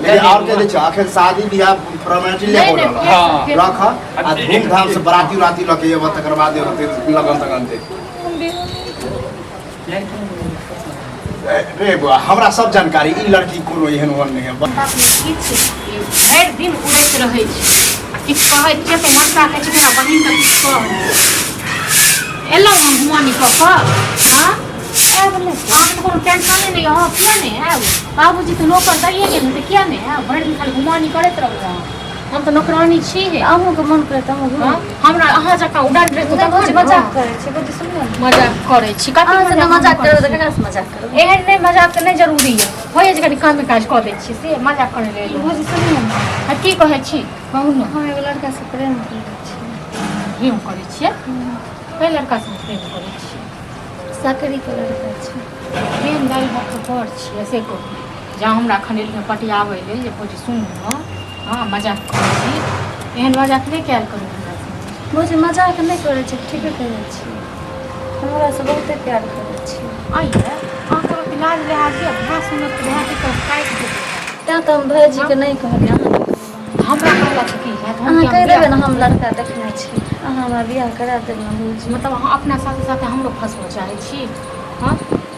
लेकिन और के छै अखन शादी बियाह फॉर्मेलिटी ले नहि, हो नहि, रहल हाँ। फेर- रख आ धूमधाम से बराती उराती लऽ के एबऽ तकर बाद होतै लगन तगन दे हम बियाह नहि करब। रे बौआ हमरा सब जानकारी ई लड़की कोनो एहन ओहन नहि है बाप रे, की छै ई भरि दिन उड़ैत रहै छै आ किछु कहै छियै तऽ मनसा कहै छै कि हमरा बहिनके किछु कह एलहुँ हम हुआनी कऽ कऽ हँ आयब नहि अहाँके तऽ कोनो टेंशने नहि अहाँ किया नहि आयब बाबूजी तऽ नौकर दैए गेल तऽ किया नहि आयब भरि दिन खाली घुमानी करैत रहू अहाँ हम तऽ नौकरानी छी हे अहूँके मन करत अहूँ घुमू। हँ? हमरा अहाँ जकाँ उड़ल रहितहुँ नहि भौजी तखन ने। मजाक करै छी भौजी सुनियौ ने मजाक करै छी कथी अहाँ से मजाक मजाक हम करबै तऽ करै छी? ककरा से मजाक करबै एहन नहि मजाक तऽ नहि जरूरी यऽ होइए जे कनि कामे काज कऽ दै छी से मजाक करै लेल भौजी सुनियौ ने आ की कहै छी कहू ने हम एगो लड़का से प्रेम करै छी प्रेम करै छियै कई लड़कासँ प्रेम करै छियै सकरीके लड़का छै प्रेम दालि भात तऽ बड़ छियै से कहू जँ हमरा एखन एलियै पटियाबै लेल जे भौजी सुनू ने हँ मजाक करै छी एहन मजाक नहि कयल करू हमरा संगे। भौजी मजाक नहि करै छी ठीके कहै छी हमरा से बहुते प्यार करै छी आइये अहाँके ओते लाज लिहाज यऽ भाय सुनत तऽ भायके तऽ काटि देतै तैँ तऽ हम भायजीके नहि कहलियै अहाँके कहलहुँ। हमरा कहलक की हैत हम अहाँ किया कहि देबै बियाह ने हम लड़का देखने छी अहाँ हमरा बियाह करा देब ने भौजी मतलब अहाँ अपना साथे साथे हमरो फँसबऽ चाहै छी हँ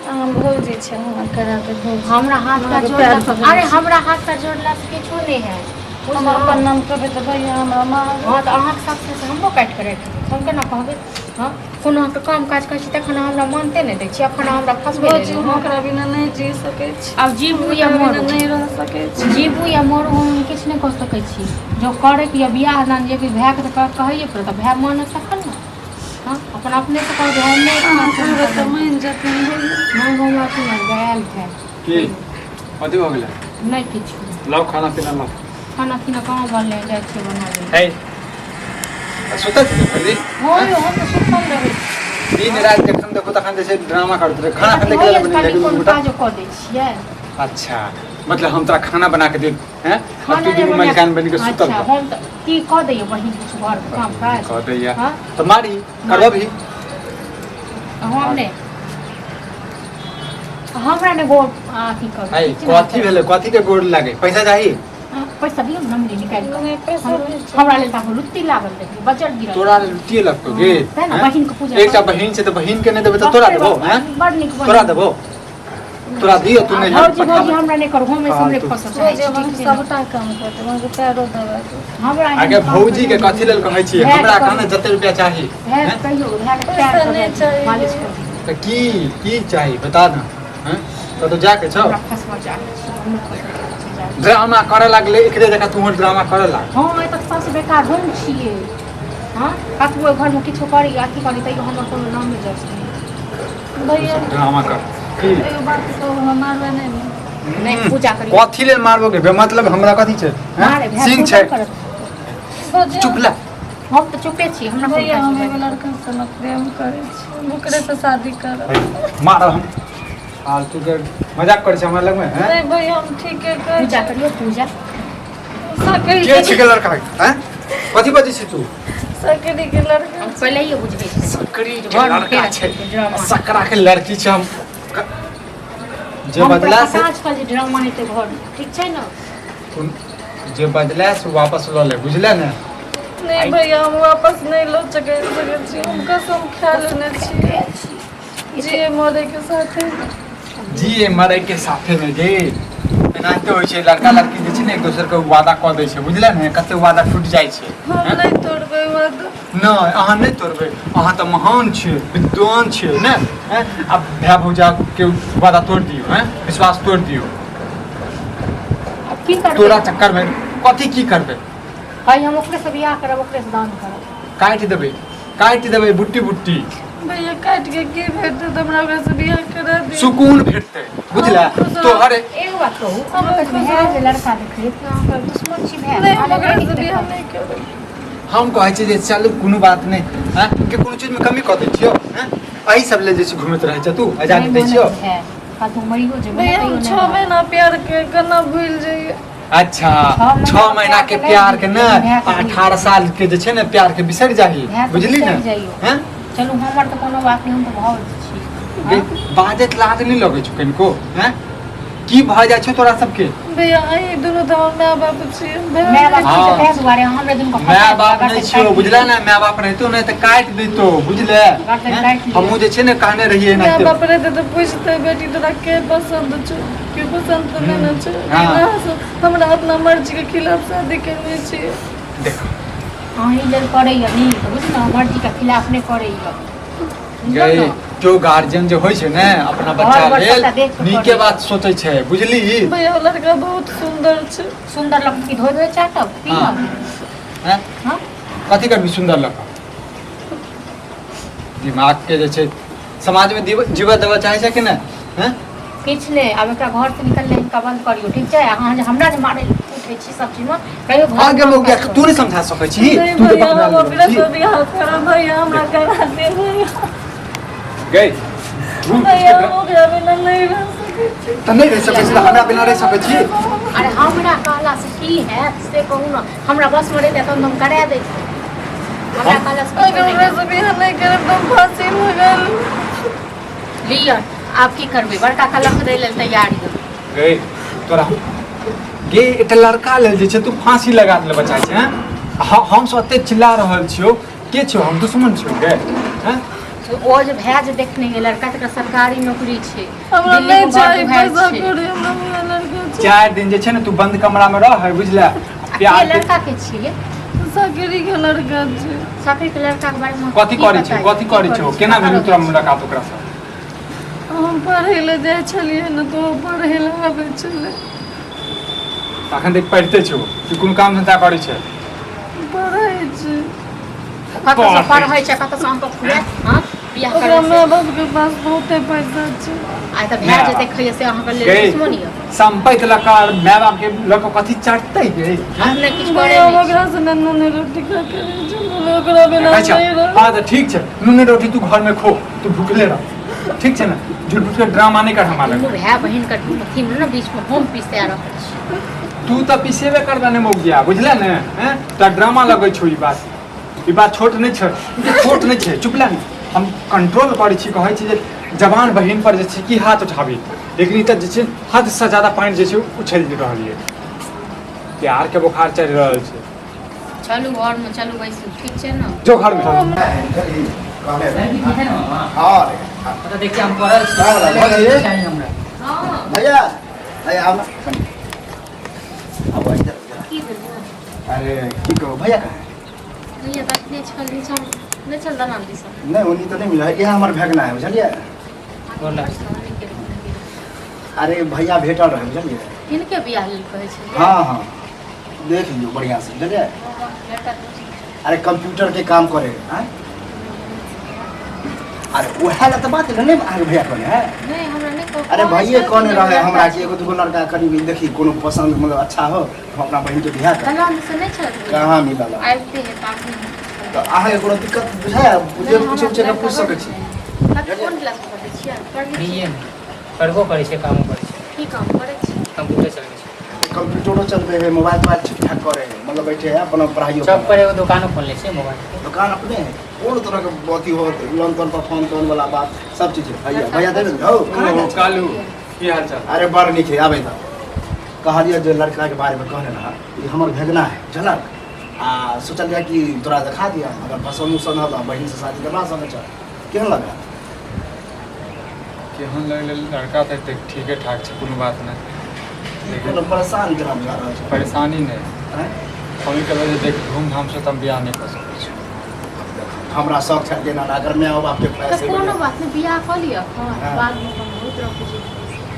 अहाँ भौजी छै हमरा करा देब भौजी हमरा हाथ पैर अहाँके पैर जोड़ला पकड़ै अरे छी। हमरा हाथ पैर जोड़ला से किछो नहि हैत हम अपन नाम कहबै तऽ भैया हमरा मार हँ तऽ अहाँके साथ साथ हमरो काटि कऽ राखि देत हम केना कहबै हँ कोनो अहाँके काम काज करै छी तखन अहाँ हमरा मानते नहि दै छी अखन अहाँ हमरा फँसबै भौजी हम ओकरा बिना नहि जी सकै छी आब जीबू या ओकरा बिना मरू नहि रह सकै छी जीबू या मरू हम किछु नहि कऽ सकै छी जो करैके यऽ बियाह दान जे भी भायके तऽ कहैए पड़त भाय मानत तखन ने हँ अपन अपनेसँ कहबै हम नहि अहाँ कहबै तऽ मानि जेथिन भैया नहि हमरा की नहि गैल भाय की कथी भऽ गेलै नहि किछु लाउ खाना पीना लाउ खाना पीना कहाँ बनलै जाइ छियै बनाबै है सुतल छी भरि दिन हँ यौ हम तऽ सुतल रहै छी दिन राति जखन देखो तखन जे छै ड्रामा करैत रहै खाना खाना होइए के जे कनि बनेलियै कोनो गोटा काजो कऽ दै छियै अच्छा मतलब हम तोरा खाना बना के देब हैं खाना तू नहि दुनू बना मलिकान बनि के सुतल अच्छा रह। हम तऽ की कऽ दैयौ बहिन किछु घरके काम काज कऽ दैया हँ? तऽ मारी करबऽ भी हम नहि हमरा नहि गोड़ अथी करू है किछु नहि कथी भेलै कथी के गोड़ लागे पैसा चाही हँ, पैसा दियौ ने नमरी निकालि कऽ नहि पैसा नहि छै। हमरा लेल तऽ अहाँ लुत्ती लागल देखियौ बजट गिरल तोरा लुटिए लगतो गे हँ, तेँ ने, हैं? बहिनके पूजा एकटा करू। बहिन छै तऽ बहिन के नहि देबै तऽ तोरा बाप रे देबो बाप, हैं बड़ नीक बहिन। तोरा देबो तोरा दियो तू नहीं भौजी भौजी हमरा नहि करू हम एहिसँ हमरे फालतू। फंसऽ चाहै भौजी छी हम ठीक छै ने? सबटा काम कऽ देब अहाँके पैरो दबा देब हमरा एहन आगे काम भौजी के कहियो कथी लेल कहै छी भाय हमरा के कहने जते रुपया चाही भाय हैं? कहियो भाय के पैसा प्यार नहि करू, चाही। मालिश करू तऽ की की चाही बता ना हैं कतौ जाके छौ हमरा फंसबऽ चाहै छी हम नहि फंसबऽ चाहै छी जाउ। ड्रामा करे लागले एकरे जकाँ तू ड्रामा करे लाग हँ एतऽ सबसँ बेकार हम छियै हँ कतबो घरमे किछो करी अथी करी तैयो हमर कोनो नाम नहि जस भैया ड्रामा कर की एगो बात कहू हमरा मारबै नहि ने नहि पूजा करी कथी लेल मारबो के मतलब हमरा कथी छै हैं? मारे भाय सिंह पूजा छै करत। भौजी चुप ला हम तऽ चुपे छी हमरा कोन भैया काज हम छै? एगो लड़का से ने प्रेम करै छी हम ओकरे से शादी करब है, मारब हम फालतू के मजाक करै छै हमरा लगमे हैं नहीं भैया हम ठीके कहै पूजा छी करियौ पूजा सकरी के छिके लड़का हैं कथी बजै छी तू सकरी के लड़का हम पहिले ही बुझबै छी सकरी के घर में लड़का छै ड्रामा। सकरा के लड़की छै हम जे हम बदला से आजकल जे ड्रामा हेतै घर में ठीक छै ने जे बदला से वापस लऽ ले बुझले ने नहीं भैया हम वापस नहीं लौट सकै सकै छी हम कसम खा लेने छी जिए मरे के साथे जी मरे के साथे में गे एनाहिते होइ छै लड़का लड़की जे छै ने एक दोसर के वादा कऽ दै छै बुझले ने कते वादा टूटि जाइ छै हम नहीं तोड़बै वादा नहि अहाँ नहि तोड़बै अहाँ तऽ महान छियै विद्वान छियै ने हैं? आब भाय भौजाके वादा तोड़ि दियौ हैं विश्वास तोड़ि दियौ आब की करबै तोरा चक्करमे कथी की करबै भाई हम ओकरे से बियाह करब ओकरे से दान करब काटि देबै काटि देबै बुट्टी बुट्टी भैया काटि के की भेटतै तऽ हमरा ओकरा से बियाह करा दिअ सुकून भेटतै बुझले तोहर एगो बात कहू हम अहाँके खुश भाय रहब। जे लड़का देखै तऽ अहाँके दुश्मन छी भाय नहि हम अहाँ ओकरा नहि से बियाह देखब। नहि करबै हम कहै छी जे चलू कोनो बात नहि हँ के कोनो चीजमे कमी कऽ दै छियौ हँ एहि सब लेल जे छै घुमैत रहै छै तू आजादी दै नहि छियौ मानत भाय। कतहु मरियो जेबै भैया तैयो हम नहि छओ मानत। महीना प्यार के केना भूलि जइयै अच्छा छओ छओ महीना के प्यार के ने भाय के 18 साल के जे छै ने प्यार के बिसरि जाही भाय के बुझली ने बिसरि जइयौ। हैं चलू हमर तऽ कोनो बात नहि हम तऽ भाव छी गे, बाजैत लाज नहि लगै छौ कनिको हैं की भऽ जाइ छौ तोरा सबके? भैया अहीं दुनू तऽ हमर माय बाप छियै। माय बाप हाँ। छै तऽ ताहि दुआरे हमरे दुनू के माय बाप नहि छियौ, बुझले ने? माय बाप रहितो ने तऽ काटि दैतो, बुझले? गर्दन काटि लिअ। हमहूँ जे छै ने कहने रहियै माय एनाहिते। बाप रहतै तऽ पूछतै बेटी तोरा के पसन्द छौ, के पसन्द तऽ नहि ने छौ। हाँ। अहाँ सब हमरा अपना मर्जीके खिलाफ शादी केने छियै। देख, अहीं लेल करैया नीक, बुझलहुँ? मर्जीके खिलाफ नहि करैया। गई जो गार्जियन जे होइ छै ने अपना बच्चा घर वर लेल सबटा देख कऽ नीके करै। बात सोचै छै, बुझली? भैया ओ लड़का बहुत सुन्दर छै। सुन्दर लग की धोइ धोइ चाटब? हाँ। पीब? हैं? हाँ? कथी करबी सुन्दर लऽ कऽ? दिमाग के जे छै समाजमे जीवऽ देबऽ चाहै छै कि नहि, हैं? किछु नहि, आब एकरा घर से निकलने हिनका बंद करियौ, ठीक छै? अहाँ जे हमरा जे मारै उठै छी सब चीजमे कहियो घर आगे लोग तू नहि समझा सकै छी? नहीं तू तऽ भैया बदला हम लेने ओकरा छी। से बियाह करब भैया, हमरा करा दे भैया। गई झूठ भैया हम ओकरा बिना नहीं रह सकै छी। तऽ नहि रहि सकै छी तऽ हमरा बिना रहि सकै छी? अरे हमरा कहला से की हैत से कहू ने। हमरा बस में रहिते तहन हम करा दैती। हमरा कहला से अगर किछो नहि ओकरा से बियाह नहीं करब तऽ हम फांसी लगा लेब। हैत। लिअ, आब की करबै? बड़का कलंक दै लेल तैयार यऽ। गई तोरा गे एकटा लड़का लेल जे छै तू फांसी लगा देले बच्चा छै, हैं? हम सब एते चिल्ला रहल छियौ, के छियौ? हम दुश्मन छियौ गे, हैं? ओ जे भए जे देखने हे लड़का तकरा सरकारी नौकरी छै, हमरा दिल्लीमे नहीं घर चाही दुआरि पैसा छै। कौड़ी, हमरा वएह लड़का चाही। 4 दिन जे छै ने तू बंद कमरा में रह, बुझले? आ के प्यार के लड़का के छियै? सकरी के लड़का छै। सकरी के लड़का के बारे में कथी की करै छै? पता कथी यऽ? करै छौ? केना भेल तोरा मुलाकात ओकरा से? हम पढ़ै लए जाइ छलियै ने तऽ ओ पढ़ै लए आबै छलै। अखन तक पढ़िते छौ कि कोनो काम धंधा करै छै? पढ़ै छै। कतऽ से पढ़ै छै, कतऽ से अहाँके खुआएत? हँ, बियाह ओकरा करबै से? माय बापके पास बहुते पैसा छै। आइ तऽ भए जे देखैए से अहाँके लेल गई दुश्मन यऽ। संपैत लऽ कऽ माय बाप के लऽ कऽ कथी चढ़तै गे, हैं? अपने किछु करै भैया हम नहि छै। ओकरा से नून रोटी खा के रहै छलियै, ओकरा बिना अच्छा नहीं रह। हाँ तऽ ठीक छै, नूने रोटी तू घर में खो, तू भूखले रह, ठीक छै ने? झूठ मूठ के ड्रामा नहि कर हमरा दुनू लग। भाय बहिन के अथी मे ने बीच में हम पिसा रहल छी। तू तऽ पिसेबे करबे ने मौगिया, बुझले ने? हैं, तोरा ड्रामा लगै छौ। ई बात छोट नहि छै, ई छोट नहि छै। चुप ले ने, हम कंट्रोल करै छी। कहै छी जे जवान बहिन पर जे छै की हाथ उठाबी, लेकिन ई तऽ जे छै हदसँ ज्यादा पानि जे छै उछलि रहल यऽ। प्यार के बोखार चढ़ि रहल छै। चलू घरमे, चलू बैसू, ठीक छै ने? जो घर में। कहले नहीं ठीक है ना मामा? हाँ रे। तो देखिए हम पढ़ल छी। हाँ, भऽ गेलै। चाही हमरा। हँ। भैया भैया, आउ ना कनी। आबो इधर, इधर। की भेल? अरे की कहू, भैया कहाँ है? भैया तऽ अखने छल नीचाँ, नहि छल दलान दिसन। नहि, ओनी तऽ नहि मिला। इएह हमर भगना है, बुझलियै? बोला। अरे भैया भेटल रहै, बुझलियै? हिनके बियाह लेल कहै छलियै? हाँ हाँ, देख लियौ बढ़िआँ से, बुझलियै? लड़का तऽ ठीक छै। अरे कंप्यूटर के काम करे हैं। अरे उएह लए तऽ बात नहि अहाँके भैया कहने है। नहि, हमरा नहि कहू। अरे भैये कहने लड़का रहे हमरा छै। कि एगो दूगो लड़का कनि देखी, कोनो पसंद मतलब अच्छा हो, हम अपना बहिन के बियाह कर। दलान दिसन नहि छल। कहाँ मिलल? आबिते है ताकि तऽ अहाँके कोनो दिक्कत बुझाय जे पूछे पूछे के पूछ सकै छी। कोन क्लास में पढ़ै छियै? पढ़ै बीए छियै? में पढ़बो करै छै, कामो करै छै। की काम करै छी? कंप्यूटर चलबै छै। कंप्यूटरो चलबे है, मोबाइल तोबाइल ठीक ठाक करे है, मतलब बैठे है अपना पढ़ाइयो। चौक पर एगो दुकानो खोलने छै मोबाइल के। दुकान अपने है। कोनो तरह के अथी हो, लोन तोन पर फोन तोन वाला बात सब चीज है। भैया भैया दे दे हो। ओ कालू, की हाल चाल? अरे बड़ नीक है। आबे तऽ कहलियै जे लड़का के बारे में कहने रहा, ई हमर भेगना है झलक, आ सोचलियै कि तोरा देखा दिया, अगर पसंद उसंद हो तऽ बहिन से शादी करवा सकै छ। केहन लगा? केहन लगलै? लड़का तऽ एते ठीके ठाक छै, कोनो बात नहि, लेकिन कोनो परेशान केना बुझा रहल छै? परेशानी नहि। आँय? हम ई कहबै जे देख, धूमधामसँ तऽ हम बियाह नहि कऽ सकै छी। हमरा शौक छै देना, अगर माय बाप के तऽ पैसे कोनो बात नहि, बियाह कऽ लिअ हँ। हाँ। बादमे अपन बहुत रंग के चीज।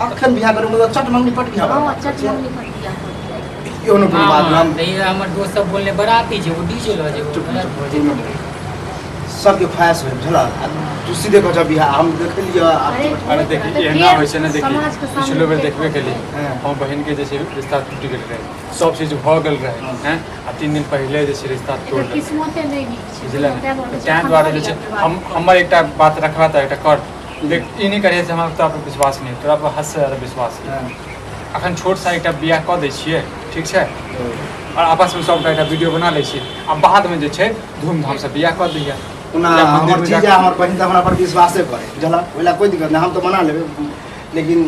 अखन बियाह करू मतलब चट मंगनी पट बियाह? हँ, चट मंगनी पर बियाह कऽ लिअ। एहनो कोनो बात हाँ, हम तऽ ई हमर दोस्त सब बोलने बराती छै, ओ डीजे लऽ जेबो। चुप, बरात चुप, भऽ चुप। जेतै। सबके ख्वाहिश होइ बुझल, आ तू सीधे कह बियाह हम देख लिअ। अरे अरे देखी, एहना होइ छै ने, देखी समाज के सामने पिछलो बेर के देखबे केली। हाँ। हम बहिन के जे छै रिश्ता टूटि गेल रहै, सब चीज भऽ गेल रहै। हाँ। हैं, आ 3 दिन पहिले जे छै रिश्ता तोड़ एकर देलकै। किस्मते नहि नीक छै। बुझले ने? तें दुआरे ताहि दुआरे जे छै हम हमर एकटा बात रखबा तऽ एकटा कर। देख, ई नहि करिहे से हमरा तोरा पर विश्वास नहि, तोरा पर हद से ज्यादा विश्वास है। अखन छोट सा एकटा बियाह कऽ दै छियै, ठीक छै? आओर आपसमे सबटा एकटा वीडियो बना लै छियै आ बादमे जे छै धूमधामसँ बियाह कऽ दैया। ओना या मंदिर हमर में जीजा जाके- हमर बहिन तऽ हमरा पर विश्वासे करे, बुझल? ओहि लए कोइ दिक्कत नहि, हम तऽ मना लेबै, लेकिन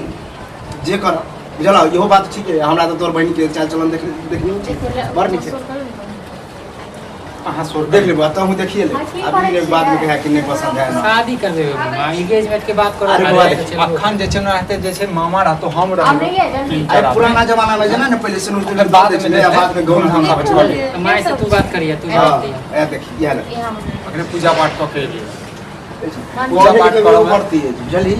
जे कर बुझल इहो बात ठीक है हमरा तऽ तोर बहिन के चाल चलन देख देखनी छै बड़ नीक छै अहाँ सोर देख लेबो तहूँ देखिए ले हाँ, की अभी करै ने बाद में छियै? कहे कि नहीं पसंद है ना शादी करबे मामा एंगेजमेंट के बात करो अरे अरे बौआ, तो चलो। अखन जे छै ने रहते जे छै मामा रहतो हम आब रहब नहीं है जल्दी अरे पुराना जमाना में जेना ने पहिले सिनुर तिनुर बाद बाद में दै छलै आ बाद में गहूम धान आबै छलै तऽ माय से तू बात करिए तू हाँ बात दिया ए देखी इएह ले यहाँ अखने पूजा पाठ कऽ के एलियै पूजा पाठ करऽ पड़ती है बुझलही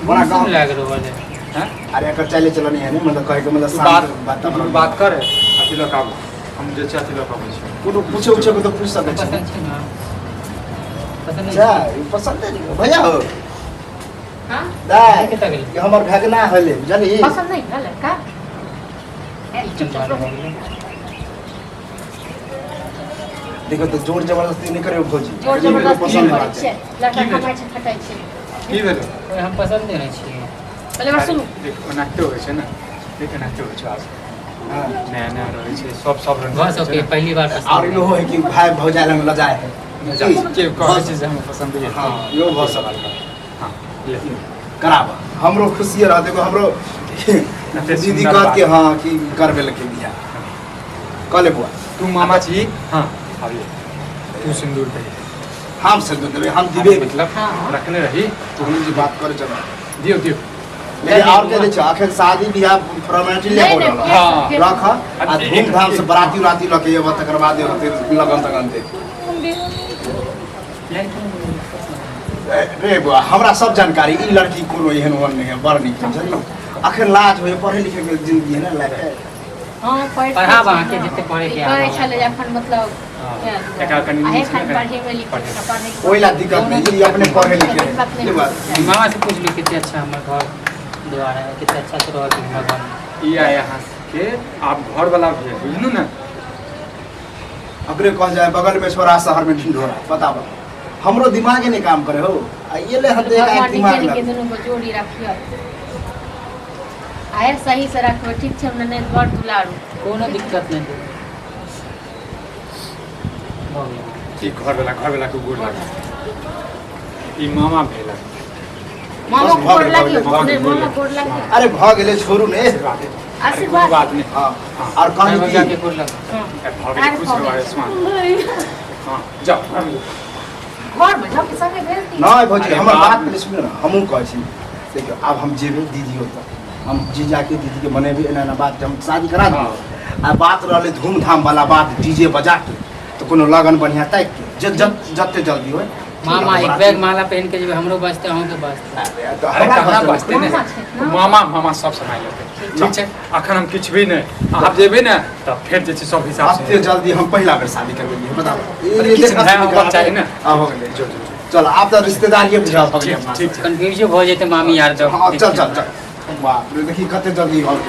बड़ा सुन गाँव लाग रहल है हैं अरे एकर चाले चलन है ने मतलब कहे के मतलब तू शांत बात वातावरण तू बात कर अथी लऽ कऽ आबू हम जे छै अथी लऽ कऽ आबै छी कोनो पूछे उछे के तऽ पूछ सकै छी पसंद छै ना पसंद अच्छा नहीं ई पसंद है भैया हो हाँ दाय कतऽ गेलै? ई हमर भगना होले बुझलही पसंद नहीं है लड़का ए, चुपचाप रहो। देखो तो जोर जबरदस्ती नहीं करे भौजी जोर जबरदस्ती पसंद नहीं करै बात छियै है लड़का की भेलै? कमाइ छै खटाइ छै की भेलो हम पसंद नहीं छियै पहिले बार सुनू देख ओनाहिते होइ छै ने देख एनाहिते होइ छै आब हाँ। नया नया रहै छै सब सब रंग भऽ सके पहली बार पसंद और इहो है कि भाई भौजाई लंग लजाए है के कहै छै जे हमरा पसंद है हाँ इहो भऽ सकल हाँ ले कराब हमरो खुशी रह देखो हमरो एते दीदी सुन्दर कहत बात। कि हाँ कि करबे लके बियाह कह ले बुआ तू मामा छी हाँ आब ले तू सिंदूर दे हम सिंदूर देबै हम दिबे मतलब हाँ। रखने रही तू जी बात करे चलो दियो दियो लेकिन और के छै अखन शादी बियाह फॉर्मेलिटी ले नहीं हो नहीं रहल हाँ। फेर- रख आ धूमधाम से बराती उराती लके एबह तकर बाद होते लगन तगन दे हम बियाह नहीं करब। रे बुआ हमरा सब जानकारी ई लड़की कोनो एहन ओहन नहीं है बड़ नीक है बुझलियै अखन लाज होइए पढ़े लिखे के जिंदगी है ना लाइफ है हाँ पढ़ पढ़ाब अहाँके जते पढ़े के कहै आब। छलै जे एखन मतलब हाँ, इएह एकरा कनि आ नीक से एखन कनि पढ़ेमे लिखै पढ़े। पढ़े ओहि ला दिक्कत नहीं ई अपने पढ़े लिखे है। ले बुआ मामा से पूछ ली कते अच्छा हमर घर द्वार है कते अच्छा से रहल हमर घर में ई आय अहाँ के आप घर वाला भी है बुझलू ने अपने कह जाए बगल में छोरा शहर में ढिंढोरा बताबो हमरो दिमागे नहीं काम करे हो आ ये ले हते एक भगवान दिमाग निके निके लग दुनू को जोड़ी राखियो आए सही से रखबै ठीक छै हमरा नहि बड़ दुलारू कोनो दिक्कत नहीं दे भऽ गेल ई घर वाला घर वाला के गोर लाग ई मामा भेल मामा बस भऽ गोर गेल, लागियो भऽ गेल, नहि भऽ गेल। मामा गोर लागियो अरे भऽ गेलै छोड़ू ने आशीर्वाद अरे कोनो आशीर्वाद बात नहि हाँ हाँ। और कहली माय कि के गोर लग हाँ। भऽ गेलै खुश रहो आयुष्मान हाँ जाओ घर में जाओ। घर में जाओ के संगे भेज दी नहीं भौजी अरे हमर बाप बात रे। पहिले सुनियौ ने हमहूँ कहै छी देखियौ आब हम जेबै दीदी ओतऽ हम जीजाके दीदीके मनेबै एना एना बात हम शादी करा देबै आ बात रहलै धूमधाम वाला बात डीजे बजा के तऽ कोनो लगन बढ़िआँ ताकि के जे जते जल्दी होय मामा एक बैग माला पहन के जेबै हमरो बचतै अहूँके बचतै अरे तऽ अरे हमरा कहाँ बचतै? बचतै ने मामा छै ने। मामा मामा सब सम्हारि लेतै ठीक छै अखन हम किछु भी नहि आब जेबै ने तऽ फेर जे छै सब हिसाब से एते जल्दी हम पहिला बेर शादी करबेलियै बताबू अरे किछु नया होबाक चाही ने। आब हो गेलै जो जो जो। चल आब तऽ रिश्तेदारिये बुझा भऽ गेलै ठीक ठीक छै कन्फ्यूजो भऽ जेतै मामी यार जब हाँ चल चल चल बाप रे देखी कते जल्दी भऽ गेलै।